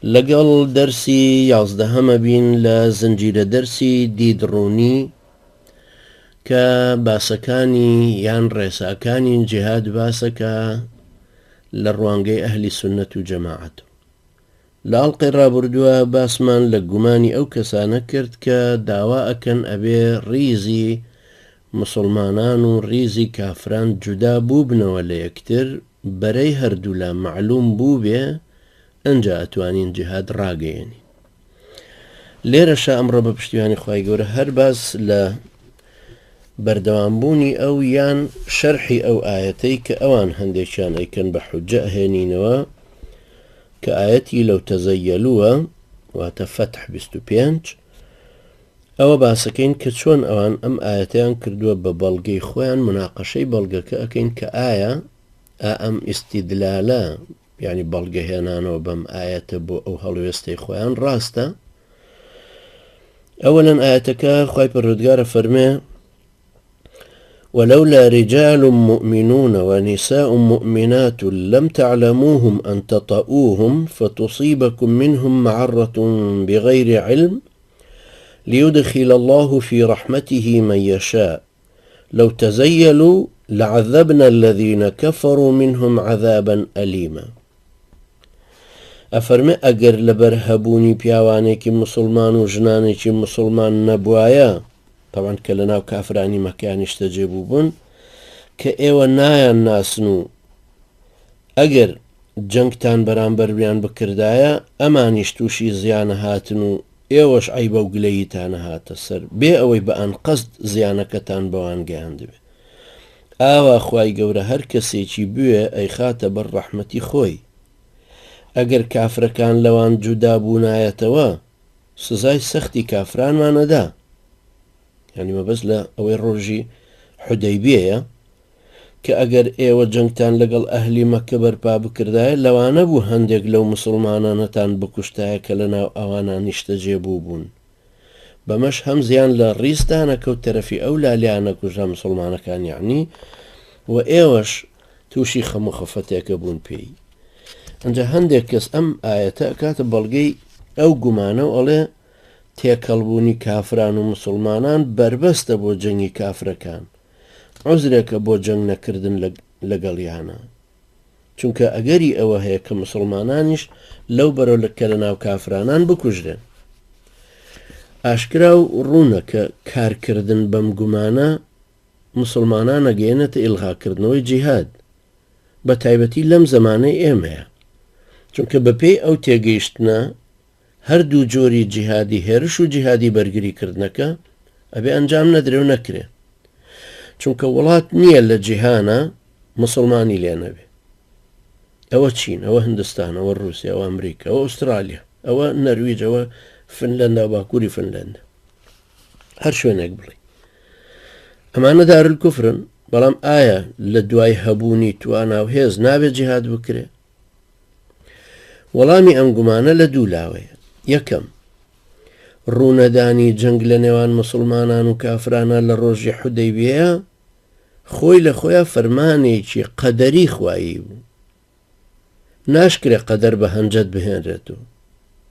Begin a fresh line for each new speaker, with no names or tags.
لەگەڵ دەرسی یازدەهەمە بین لە زنجیرە دەرسی دید ڕوونی کە باسەکانی یان ڕێساکانی جیهاد باسەکە لە ڕوانگەی ئەهلی سوننەت و جەماعەت. لە ئەڵقەی ڕابوردووە باسمان لە گومانی ئەو کەسانە کرد کە داوا ئەکەن ئەبێ ڕیزی موسڵمانان و ڕیزی کافران جودا بووبنەوە لە یەکتر بەرەی هەردوولا مەعلوم بووبێ ئەنجا ئەتوانین جیهاد ڕاگەیەنین. لێرەشا ئەمڕۆ بە پشتیوانی خوای گەورە هەر باس لە بەردەوام بوونی ئەو یان شەرحی ئەو ئایەتەی کە ئەوان هەندێکیان ئەیکەن بە حوجە ئەهێنینەوە کە ئایەتی لو تزیلووە واتە فەتح 25 ئەوە باسەکەین کە چۆن ئەوان ئەم ئایەتیان کردووە بە بەڵگەی خۆیان مناقەشەی بەڵگەکە ئەەکەین کە ئایا ئا ئەم ئیسیدلالە یانی بەڵگە هێنانەوە بەم ئایەتە بۆ ئەو هەڵوێستەی خۆیان ڕاستە؟ ئەوەلەن ئایەتەکە خوای پەروەردگارە فەرمێ ولولا رجال مؤمنون ونساء مؤمنات لم تعلموهم أن تطؤوهم فتصيبكم منهم معرة بغير علم ليدخل الله في رحمته من يشاء لو تزيلوا لعذبنا الذین کفروا منهم عذابا الیما ئەفەرمێ ئەگەر لەبەر هەبوونی پیاوانێکی موسڵمان و ژنانێکی موسڵمان نەبوایە تەبعەن کە لەناو کافرانی مەککە نیشتەجێ بووبوون کە ئێوە نایان ناسن و ئەگەر جەنگتان بەرامبەربیان بکردایە ئەمانیش تووشی زیانە هاتن و ئێوەش عەیبە و گلەییتان هاتە سەر بێ ئەوەی بە ئەنقەست زیانەکەتان بەوان گەیاندبێ. ئاوا خوای گەورە هەر کەسێکی بوێ ئەیخاتە بەر ڕەحمەتی خۆی. ئەگەر کافرەکان لەوان جودا بوونایەتەوە سزای سەختی کافرانمان ئەدا. یانی مەبەست لە ئەوەی ڕۆژی حودەیبیەیە. کە ئەگەر ئێوە جەنگتان لەگەڵ ئەهلی مەککە بەرپا بکردایە لەوانە بوو هەندێک لەو موسڵمانانەتان بکوشتایە کە لەناو ئەوانا نیشتەجێ بووبوون بەمەش هەم زیان لە ڕیزتان ئەکەوت تەرەفی ئەو لا لێیان ئەکوژرا موسڵمانەکان یەعنی و ئێوەش تووشی خەم و خەفەتێکە بوون پێی ئەنجا هەندێک کەس ئەم ئایەتە ئەکاتە بەڵگەی ئەو گومانە و ئەڵێ تێکەڵبوونی کافران و موسڵمانان بەربەستە بۆ جەنگی کافرەکان عوزرێکە بۆ جەنگ نەکردن لەگەڵیانا چونکە ئەگەری ئەوە هەیە کە مسوڵمانانیش لەو بەرە کە لە ناو کافرانان بکوژرێن. ئاشکرا و ڕوونە کە کارکردن بەم گومانە مسوڵمانان ئەگەیەنێتە ئیلغاکردنەوەی جیهاد بە تایبەتی لەم زەمانەی ئێمەیە چونکە بەپێی ئەو تێگەیشتنە هەردوو جۆری جیهادی هێرش و جیهادی بەرگری کردنەکە ئەبێ ئەنجام نەدرێ و نەکرێ چونکە وڵات نییە لە جیهانە مسلمانی لێ نەبێ ئەوە چین ئەوە هندستان ئەوە رووسیا ئەوە ئەمریکا ئەوە ئوسترالیا ئەوە نەرویج ئەوە فنلەندا و باکووری فنلەندا هەر شوێنێک بڵێ ئەمانە دارل کوفرن بەڵام ئایا لە دوای هەبوونی توانا و هێز نابێت جیهاد بکرێ وەڵامی ئەم گومانە لە دوو لاوەیە، یەکەم، ڕوونەدانی جەنگ لە نێوان موسڵمانان و کافرانا لە ڕۆژی حودەیبیەیا خۆی لە خۆیا فەرمانێکی قەدەری خوایی بوو، ناشکرێ قەدەر بە هەنجەت بهێنرێتەوە.